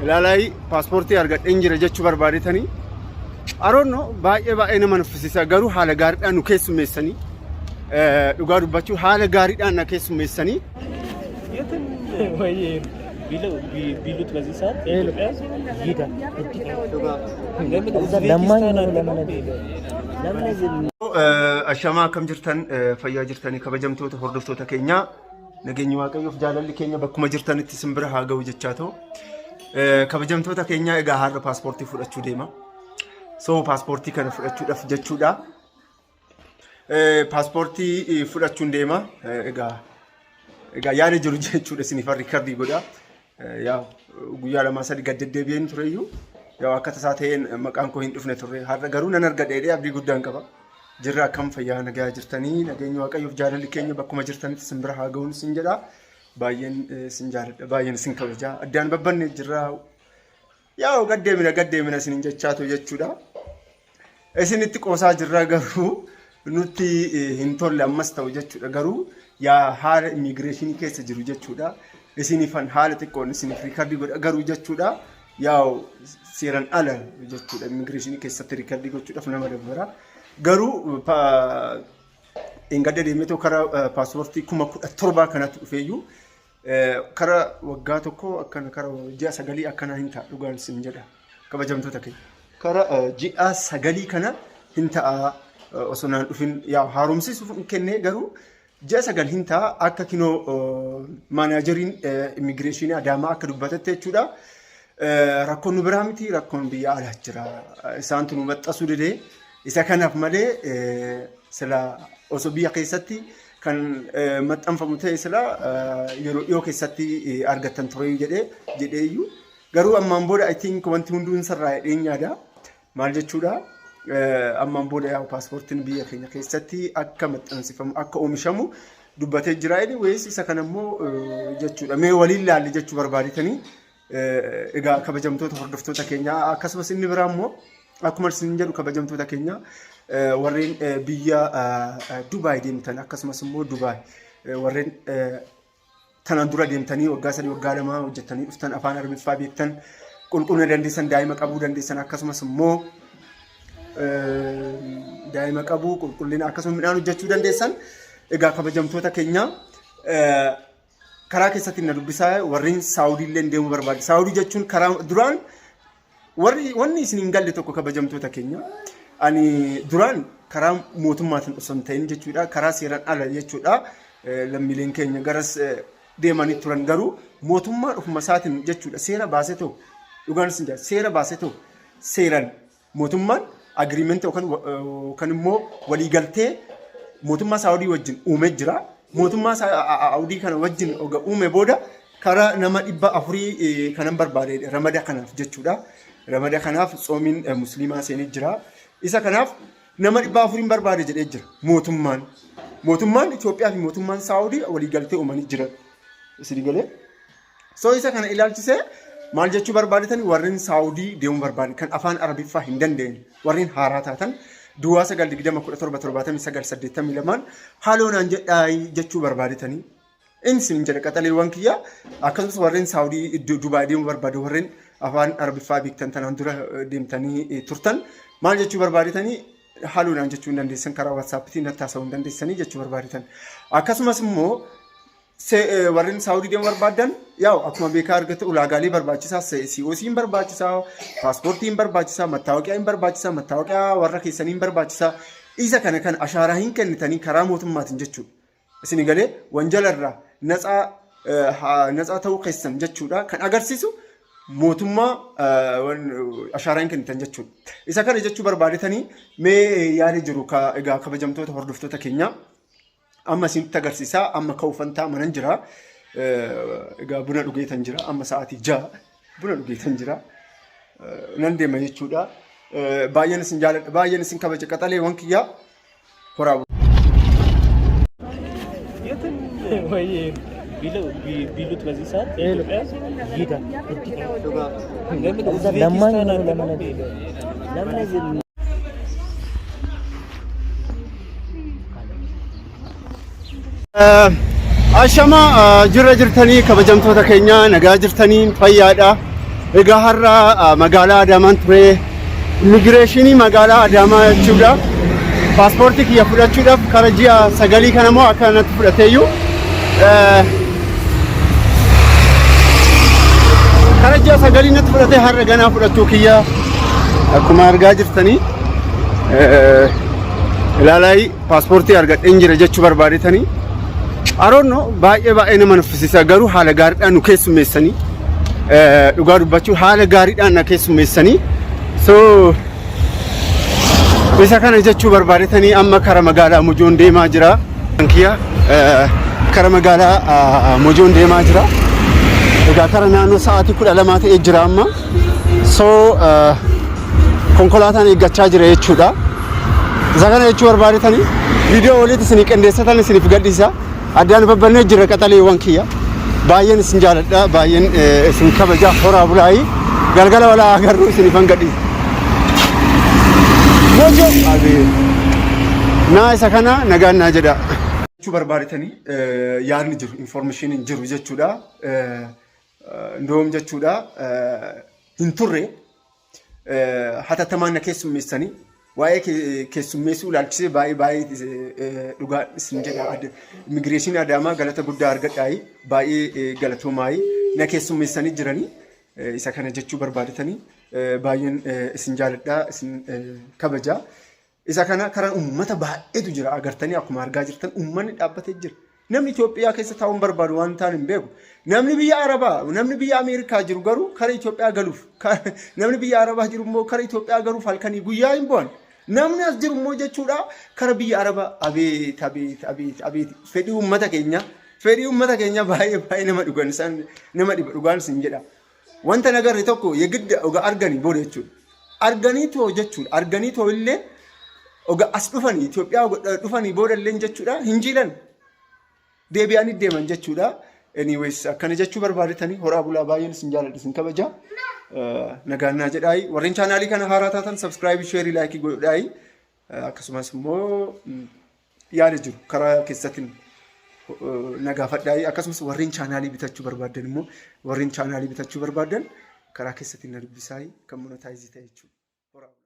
Ilaalaa, paaspoortii argadheen jira jechuu barbaadetanii. Aroonno baay'ee baay'ee nama nuffisiisa, garuu haala gaariidhaan nu keessummeessanii, dhugaa dubbachuu haala gaariidhaan na keessummeessanii. ወይ ቢሉት በዚህ ሰዓት የኢትዮጵያ ሕዝብ ይሄዳል። ለምን ለማኝ ኡዝቤኪስታን ነው። አንልም? ለምን ለምን Ashamaa, akkam jirtan? Fayyaa jirtanii? Kabajamtoota hordoftoota keenyaa, nageenyi Waaqayyoof jaalalli keenya bakkuma jirtanitti isin bira haa ga'u jechaa ta'u. Kabajamtoota keenyaa, egaa har'a paaspoortii fudhachuu deema. So paaspoortii kana fudhachuudhaaf jechuudha. Paaspoortii fudhachuun deema. Egaa yaada jiru jechuudha isiniif record godha. Yaa guyyaa 2 3 gad deddeebi'een tureyyuu, yaa akka tasaa ta'een maqaan koo hin dhufne turre. Har'a garuu nan argadha jedhee abdii guddaan qaba. Jirra, akkam, fayyaa nagaa jirtanii? Nageenyi Waaqayyoof jaalalli keenya bakkuma jirtanitti isin bira haa ga'uun isin jedha. Baay'een isin jaaladha, baay'een isin kabaja. Addaan babbanne jirra. Yaa gaddeemina gaddeemina isin jechaatu jechuudha. Isinitti qoosaa jirra, garuu nutti hin tolle ammas ta'u jechuudha. Garuu yaa haala immigireeshinii keessa jiru jechuudha. Isinifan haala xiqqoon isiniif record godha garuu jechuudha. Yaa seeran ala jechuudha, immigireeshinii keessatti record gochuudhaaf nama dabbara. Garuu hin gadda deemetoo karaa paaspoortii 17,000 kanatti dhufeeyyuu kara waggaa 1 akkana, kara ji'a 9 akkana hin ta'a, dhugaan isin jedha kabajamtoota keenya. Kara ji'a 9 kana hin ta'a osoo naan dhufin, yaa haaromsisuuf hin kennee, garuu ji'a 9 hin ta'a. Akka kinoo maanaajeriin immigireeshinii Adaamaa akka dubbatetti jechuudha. Rakkoon nu biraa miti, rakkoon biyya alaa jira. Isaantu nu maxxasuu didee, isa kanaaf malee sila osoo biyya keessatti kan maxxanfamu ta'e sila yeroo dhiyoo keessatti argattan ture jedhee jedheeyyuu, garuu ammaan booda I think wanti hunduun sirraa jedheen yaada. Maal jechuudha? Ammaan booda yaa paaspoortiin biyya keenya keessatti akka maxxansifamu, akka oomishamu dubbatee jira. Anyways, isa kana immoo jechuudha. Mee waliin laalli jechuu barbaadetanii. Egaa kabajamtoota hordoftoota keenyaa, akkasumas inni biraa immoo akkuma isin jedhu, kabajamtoota keenya, warreen biyya Dubaay deemtan, akkasumas immoo Dubaay warreen tanaan dura deemtanii waggaa 3, waggaa 2 hojjettanii dhuftan, afaan Arabiffaa beektan, qulqullina dandeessan, daa'ima qabuu dandeessan, akkasumas immoo daa'ima qabuu, qulqullina, akkasumas midhaan hojjechuu dandeessan, egaa kabajamtoota keenya, karaa keessatti na dubbisaa. Warreen Saawudii illee deemuu barbaade. Saawudii jechuun karaa duraan warri wanni isin hin galle tokko, kabajamtoota keenya, ani duraan karaa mootummaatiin osoo hin ta'in jechuudha, karaa seeraan ala jechuudha, lammiileen keenya garas deemanii turan. Garuu mootummaan ofuma isaatiin jechuudha seera baasee ta'u, dhugaan isin jedha, seera baasee ta'u, seeraan mootummaan agreement yookaan immoo waliigaltee mootummaa Saawudii wajjin uumee jira. Mootummaa Saawudii kana wajjin oga uume booda karaa nama 400 kanan barbaade ramada kanaaf jechuudha. Ramada kanaaf tsoomiin musliimaa seenee jira. Isa kanaaf nama 400n barbaade jedhee jira mootummaan. Mootummaan Itoophiyaa fi mootummaan Saawudii waliigaltee uumanii jiran. Isin galee? So isa kana ilaalchisee maal jechuu barbaadatan, warreen Saawudii deemuu barbaadan, kan afaan Arabiffaa hin dandeenye, warreen haaraa taatan, 0920177982 haaloo naan jedhaa jechuu barbaadetanii. Inni isin jedha, qaxaleewwan kiyya, akkasumas warreen Saawudii iddoo Dubaay deemuu barbaadu, warreen afaan Arabiffaa beektan, tanaan dura deemtanii turtan, maal jechuu barbaadetanii, haaloo naan jechuu hin dandeessan, karaa WhatsAppiitiin natti haasa'uu hin dandeessanii jechuu barbaadetan. Akkasumas immoo warreen Saawudii deemuu barbaadan, yaa'u akkuma beekaa argate, ulaagaalee barbaachisaa, COC hin barbaachisaa, paaspoortii hin barbaachisaa, mattaawoqiyaa hin barbaachisaa, mattaawoqiyaa warra keessanii hin barbaachisaa. Isa kana kan ashaaraa hin kennitanii karaa mootummaatiin jechuudha. Isin galee, wanjala irraa natsaa ta'uu keessan jechuudha kan agarsiisu mootummaa ashaaraa hin kennitan jechuudha. Isa kana jechuu barbaadetanii. Mee yaada jiru egaa, kabajamtoota hordoftoota keenyaa, amma isinitti agarsiisaa. Amma ka'uufan ta'a, manan jira. Egaa buna dhugeetan jira, amma sa'aatii 6 buna dhugeetan jira. Nan deema jechuudha. Baay'een isin jaaladha, baay'een isin kabaja, qaxaleewwan kiyyaa, horaa. የትም ወይ ቢሉት በዚህ ሰዓት የኢትዮጵያ ሕዝብ ይሄዳል። ለምን ለማኝ ኡዝቤኪስታን ነው። አንልም? ለምን ለምን Ashama, jirra jirtanii kabajamtoota keenya? Nagaa jirtanii? Fayyaadha. Egaa har'a magaalaa Adaamaan ture. Immigireeshinii magaalaa Adaamaa jechuudha. Paaspoortii kiyya fudhachuudhaaf kara ji'a 9 kana moo akka natti fudhateeyyuu kara ji'a 9 natti fudhatee har'a ganaa fudhachuu kiyya akkuma argaa jirtanii ilaalaa paaspoortii argadheen jira jechuu barbaadetanii. Aroonno baay'ee baay'ee nama nuffisiisa, garuu haala gaariidhaan nu keessummeessanii, dhugaa dubbachuu haala gaariidhaan na keessummeessanii. So isa kana jechuu barbaadetanii amma kara magaalaa Mojoon deemaa jira. Kiyya kara magaalaa Mojoon deemaa jira. Egaa kara naannoo sa'aatii 12 ta'ee jira amma. So konkolaataan eeggachaa jira jechuudha. Isa kana jechuu barbaadetanii viidiyoo walitti isinii qindeessatan isiniif gadhiisa. Addaan babbannee jira, qaxaleewwan kiyya. Baay'een isin jaaladha. Baay'een isin kabaja. Horaa bulaayii. Galgala walaa agarru, isiniifan gadhiisa. Mojoo! Abee. Naa isa kana nagaan naa jedha. Jechuu barbaadetanii yaadni jiru, information jiru jechuudha. Ndoom jechuudha. Hin turre hatattamaan na keessummeessanii, waa'ee keessummeessuu ilaalchisee baay'ee baay'ee dhugaa isin jedha. Immigireeshinii Adaamaa galata guddaa argadhaayi, baay'ee galatoomaayii, na keessummeessanii jiranii. Isa kana jechuu barbaadetanii baay'een isin jaaladhaa, isin kabajaa. Isa kana karaa uummata baay'eetu jira, agartanii akkuma argaa jirtan uummanni dhaabbatee jira. Namni Itoophiyaa keessa taa'uun barbaadu waan ta'an hin beeku. Namni biyya Arabaa, namni biyya Ameerikaa jiru garuu kara Itoophiyaa galuuf, namni biyya Arabaa jiru immoo kara Itoophiyaa galuuf halkanii guyyaa hin bu'an. Namni as jiru immoo jechuudha kara biyya Arabaa. Abeet, abeet, abeet, abeet, fedhii uummata keenya, fedhii uummata keenya baay'ee baay'ee nama dhugan isaan nama dhiba, dhugaan isin jedha. Wanta nagarre tokko yegidda oga arganii booda jechuudha. Arganii too jechuudha. Arganii too illee oga as dhufanii, Itoophiyaa oga dhufanii booda illee jechuudha hin jiilan. Deebi'anii deeman jechuudha. Anyways, akkana jechuu barbaadetanii horaa bulaa, baay'een isin jaaladha, isin kabaja. Nagaan naa jedhaayi. Warreen chaanaalii kana haaraa taatan subscribe, share, like godhaayi. Akkasumas immoo yaada jiru karaa keessatiin na gaafadhaayi. Akkasumas warreen chaanaalii bitachuu barbaadan immoo, warreen chaanaalii bitachuu barbaadan karaa keessatiin na dubbisaayi, kan monetize ta'e jechuudha. Horaa bulaa.